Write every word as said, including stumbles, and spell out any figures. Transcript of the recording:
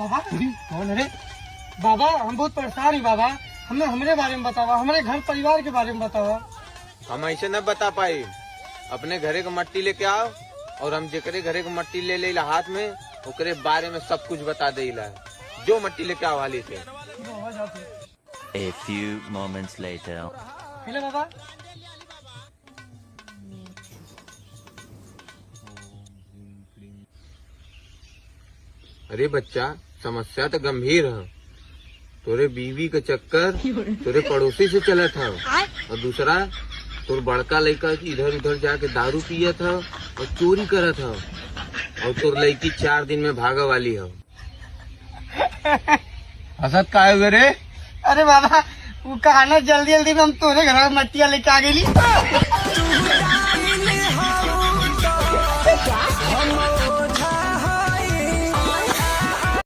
बाबा, कौन है रे? बाबा, हम बहुत परेशान ही बाबा। हमें हमरे बारे में बतावा, हमरे घर परिवार के बारे में बतावा। हम ऐसे न बता पाई। अपने घरे के मट्टी लेके आओ और हम जेकरे घरे के मट्टी ले लेला हाथ में, ओकरे बारे में सब कुछ बता देला। जो मट्टी लेके आओ हाली से। A few moments later. Hello बाबा। अरे बच्चा, समस्या तो गंभीर है। तोरे बीवी का चक्कर तोरे पड़ोसी से चलत है, और दूसरा तोर बड़का लइका इधर उधर जाके दारू पियत है और चोरी करत है, और तोर लइकी चार दिन में भागे वाली है। हंसत काहे हुए रे? अरे बाबा, वो कहा ना, जल्दी जल्दी में हम तोरे घर में मट्टिया लेके आ गई।